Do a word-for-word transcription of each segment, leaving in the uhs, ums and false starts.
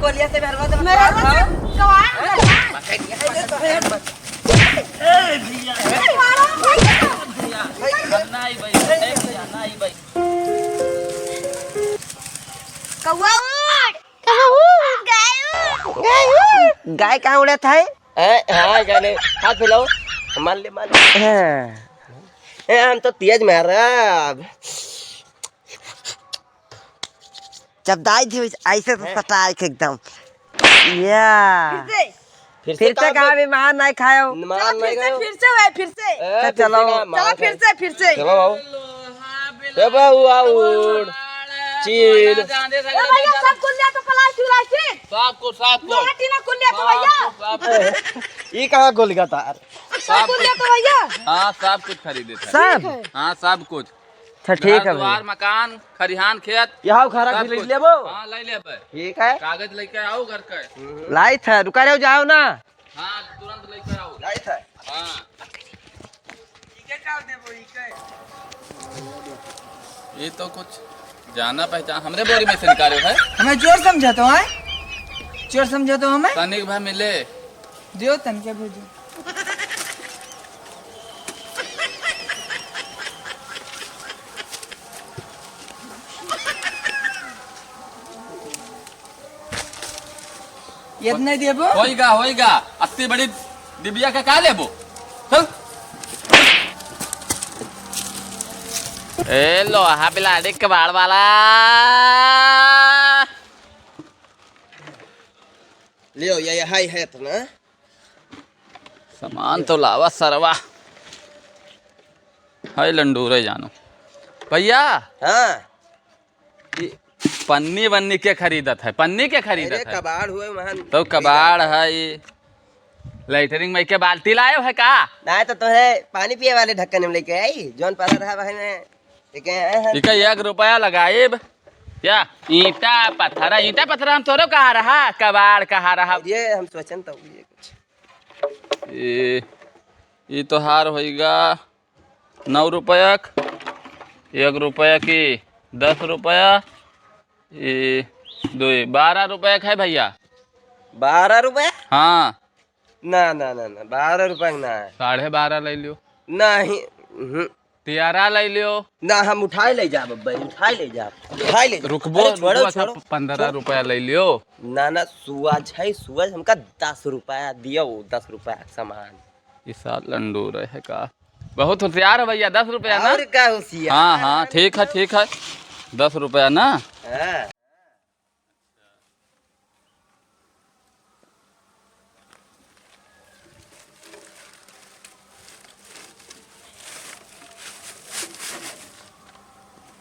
मेरा तो कवाड़। ए भैया, ए भैया, ए भैया, ना आई भाई, ए भैया, ना आई भाई। कौआ उड़। कहाँ उड़? गाय उड़। गाय उड़। गाय कहाँ उड़त है? ए, हाँ, गाय नहीं। हाथ फैलाओ। मान ले, मान ले। हाँ। ए, हम तो तेज मारब। जब दाई थी, ऐसे तो हैं? सटाए के एकदम। या। फिर से। फिर से फिर से कहाँ कहाँ पे? भी मार नहीं खायो। मार चलो, नहीं फिर से, खायो। फिर से हुआ, फिर से। ए, अच्छा, फिर से चलो। कहाँ? चलो, मार फिर खाए। से, फिर से। चलो बाबू। ए बाबू, आउर। चीर। ए भैया, सब कुल लिया तो प्लास्टिक, व्लास्टिक। सब कुछ, सब कुछ। लोहा टीना कुल लिया तो भैया। सब कुछ, सब कुछ। ई कहाँ गोल गया था? सब कुल लिया तो भैया। हाँ, सब कुछ खरीदे थे। सब? ठीक है। हाँ, सब कुछ। अच्छा, ठीक है घर भैया। द्वार, मकान, खरिहान, खेत, यहाँ घर सब खरीद कुछ। लेबो? हाँ, ले लेबे। ठीक है। कागज लेके आओ घर के। हम्म। लाइत है, रुका रहो, जाओ ना। हाँ, तुरंत लेके आओ। लाइत है। हाँ। इके का देबो, इके? ये तो कुछ जाना पहचान, हमरे बोरी में से निकालो है। हमें चोर समझा तो है? चोर समझा तो हमें? तनिक भा मिले। दियो तनके भेजो। इतने देबो? होइगा, होइगा। अत्ती बड़ी डिबिया के का लेबो? चल। ए लोहा बिलाड़ी कबाड़ वाला। लियो, ये, ये हाई है तो ना? सामान तो लावा सरवा। हाय लंडू रे जानो। भैया। हाँ। ई पन्नी वन्नी के खरीदत है? पन्नी के खरीदत अरे है? कबाड़ हुए वहाँ तो कबाड़ है ई। लेटरिन में के बाल्टी लायो है का? ना तो तोहे पानी पिए वाले ढक्कन में लेके आई, जौन पड़ा रहा वही में। ठीक है, हाँ। ठीक है, एक रुपया लगाइब। या ईंटा पत्थरा, ईंटा पत्थरा हम तोरो कहा रहा, कबाड़ कहा रहा। ये हम सोचन तो ये कुछ। ए, ई तोहार होइगा नौ रुपया क, एक रुपया की दस रुपया, ई दुई, बारह रुपया क है भैया। बारह रुपया? हाँ। ना, ना, ना, ना, बारह रुपया क ना है। साढ़े बारह ले लियो। नहीं, हम्म। तेरह ले लियो। ना, हम उठाए ले जाब, अब्बे, उठाए ले जाब, उठाए ले जाब। रुकबो, अरे, छोड़ो, रुकबो, अच्छा, छोड़ो। पन्द्रह रुपया ले लियो। ना, ना, सुअज है, सुअज हमका दस रुपया दियो, दस रुपया क सामान। ई साल लंडू रहे का? बहुत होशियार है भैया, दस रुपया ना? और का होशियार? हाँ, हाँ, ठीक है, ठीक है, दस रुपया ना? हाँ।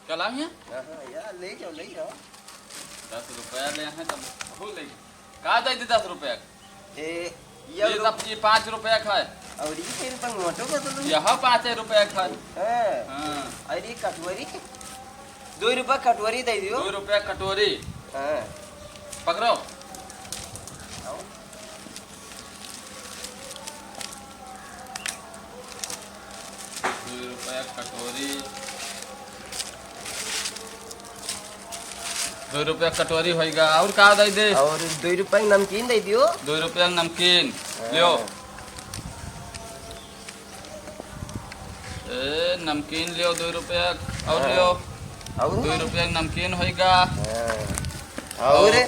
चला भैया। हाँ, हाँ, यार, ले जाओ, ले जाओ। दस रुपया ले हैं तब, हो ले। का दे दी दस रुपया? ए, ये ये लो। सब ये पाँच रुपया का है। और ये तीन पंग मोटो का तो लो। यह पाँच रुपया का है। हाँ। हाँ। और ये कटोरी? दो रुपया कटोरी दे दियो। दो रुपया कटोरी। हाँ। पकड़ो। आओ। दो रुपया कटोरी। दो रुपया कटोरी होइगा, और का दे दे? और दो रुपया नमकीन दे दियो। दो रुपया नमकीन, हाँ। लियो। ए, नमकीन लियो दो रुपया, और हाँ। लियो। और? दो रुपया नमकीन होइगा। हाँ। और? और?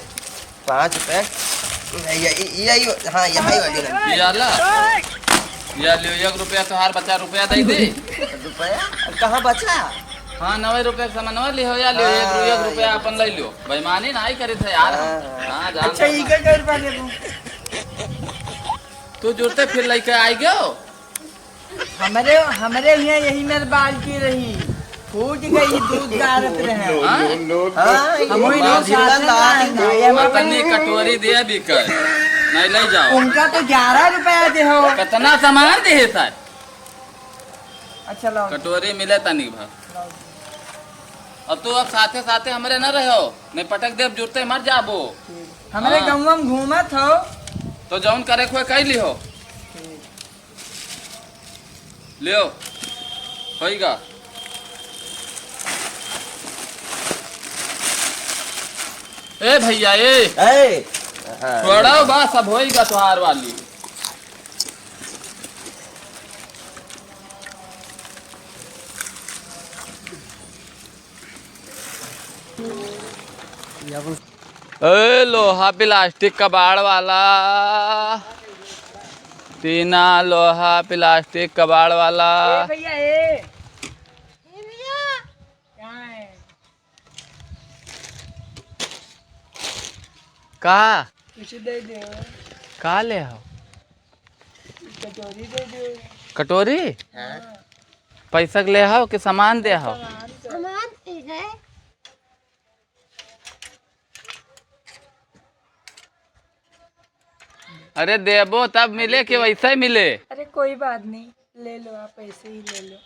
पाँच रुपया। ये, ये, ये, ये, हाँ, यहाँ ही वाली रंग। ये आला? या लियो, एक रुपया तोहार बचा, रुपया दे दे। रुपया? अब कहाँ बचा? हाँ, नवे रुपया के सामान नवा लियो, या लियो, एक रु-, हाँ, एक रुपया ये अपन ले लियो। बेईमानी नाहीं करे थे यार हम। हाँ, हाँ। हाँ, जान अच्छा, दो ये ना। क्या कर पा रहे तू? तू जुड़ते फिर लेके आई गयो? हमरे, हमरे हियाँ यही मेर बाल्टी रही, फूट गई, दूध गारत रहे। हाँ? हाँ, हम वही लोग साथ में ना, ना, ये और मत तनी कटोरी दे भी कर, नहीं ले जाओ। उनका तो ग्यारह रुपया दे हो। कितना सामान दे है सर? अच्छा, लाओ। कटोरी मिले तनी भर। लाओ। अब तू अब साथे साथे हमरे न रहो, नहीं पटक देब, जुड़ते मर जाबो। ठीक। हमरे हाँ। गाँव में घूमत हो। तो जौन करे खोए कह ली हो। ठीक। लियो, होइगा। ए भैया, ए। ए। हाँ। छोड़ो बस, अब होइगा तोहार वाली। ए, लोहा प्लास्टिक कबाड़ वाला, टीना लोहा प्लास्टिक कबाड़ वाला। ए भैया, ए। ए भैया। कहाँ है? का? कुछ दे दो। का ले हो? कटोरी दे दो। कटोरी? हाँ। पैसा के ले हो कि सामान दे हो? सामान तो। सामान ठीक है। अरे देबो तब मिले कि वैसे ही मिले? अरे कोई बात नहीं, ले लो, आप ऐसे ही ले लो।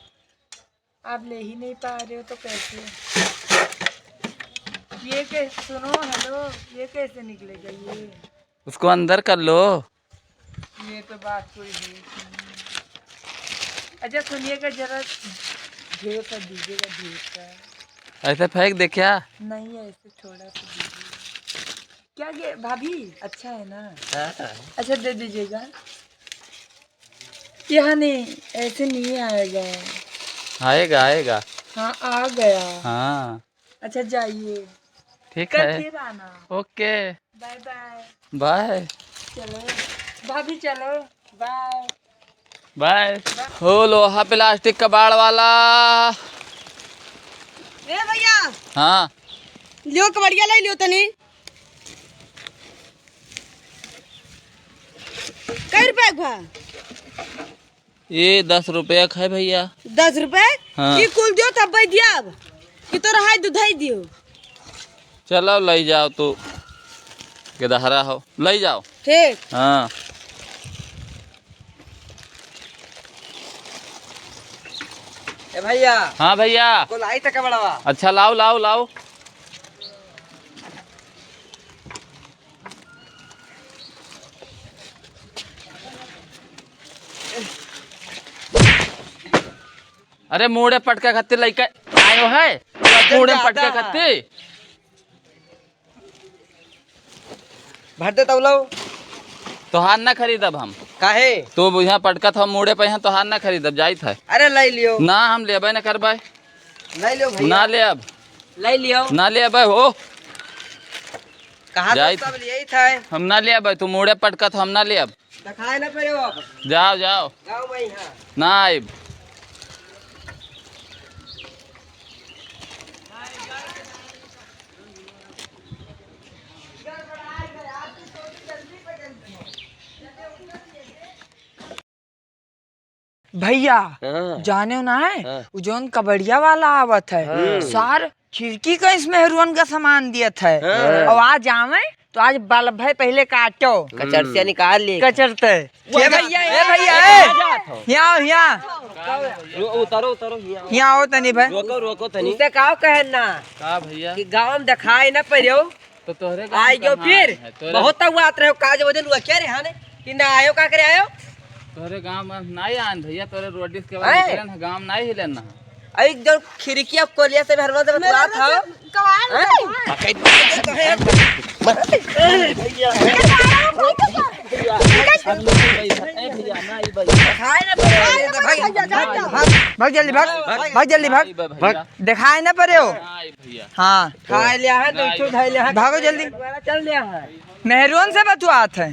आप ले ही नहीं पा रहे हो तो कैसे? ये कैसे, सुनो, हेलो, ये कैसे निकलेगा ये? उसको अंदर कर लो। ये तो बात कोई है ही नहीं। अच्छा सुनिएगा जरा, ढेर सा दीजिएगा, ढेर सा। ऐसे फेंक दे क्या? नहीं, ऐसे थोड़ा सा दीजिएगा। क्या ये भाभी अच्छा है ना? हाँ, हाँ। अच्छा दे दीजिएगा। यहाँ नहीं, ऐसे नहीं आएगा। आएगा, आएगा। हाँ, आ गया। हाँ। अच्छा जाइए। ठीक कल है। फिर आना। ओके। Bye bye. बाय। चलो भाभी, चलो। बाय। बाय। हो लोहा प्लास्टिक कबाड़ वाला। ए भैया। हाँ। लियो कबड़िया लाई लियो तनी। कै रुपया के भा? ये दस रुपया के है भैया। दस रुपया? हाँ। ई कुल दियो तब भाई दिया अब। कि तो रहाई दुधाई दियो। चलो लै जाओ तू। गेदहरा हो। लै जाओ। ठीक। हाँ। ए भैया। हाँ भैया। को लाई तक बड़वा। अच्छा लाओ, लाओ, लाओ। अरे मूड़े पटके खातिर लइके आयो है, मूड़े पटके खातिर। भर दे तौलो। तोहार ना खरीदब हम। काहे? तू यहाँ पटकत हो मूड़े पे, यहाँ तोहार ना खरीदब, जाइत है। अरे लै लियो। ना हम लेबे ना करबे। लै लियो भैया। ना लेब। लै लियो। ना लेबे हो। कहा तो जाइत। सब लियत है। हम ना लेबे, तू मूड़े पटकत हो, हम ना लेब। देखाए ना पड़े हो आप। जाओ, जाओ। गाँव में ही है। ना आइब। भैया, हाँ। जाने हो ना है? हाँ। उ जौन कबड़िया वाला आवत है, हाँ। सार खिड़की का इस मेहरुअन का सामान दियत है। हाँ। और आज आवे तो आज बल्ब है पहले काटो। कचरसिया निकाल ले। कचरते। ए भैया, ए भैया, ए। यहाँ आओ, यहाँ। रो-, उतारो, उतारो, यहाँ। यहाँ आओ तनी भाई। रोको, रोको तनी। उसे का कहे ना? का भैया? कि गाँव में देखाए ना पड़ो। तो तोहरे गाँव आई का जो ना फिर है, तोरे बहुत हुआ आत रहे हो, काज वजह लुआ क्या रे, हाँ ने? कि ना आयो, का करे आयो? तोहरे गाँव में ना आन भैया, तोरे रोडिस के बाद हैं? निकलन है, गाँव में ना हिलन ना। आई जो खिड़किया कोलिया से भरवा दे, बतुआ था। कवाल हैं? पकड़, पकड़, पकड़। ए भैया, ए भैया, ना, ई भाई। खाए ना पड़े, भाग, भाग, भाग जल्दी, भाग, भाग जल्दी, भाग। ना, ई भाई, भैया। देखाए ना पड़े हो। ना, ई भैया। हाँ। खाए लिया है, तो ना, इठो ई धइ लिया है। भागो जल्दी। चल लिया है। मेहरुअन से बतुआत है।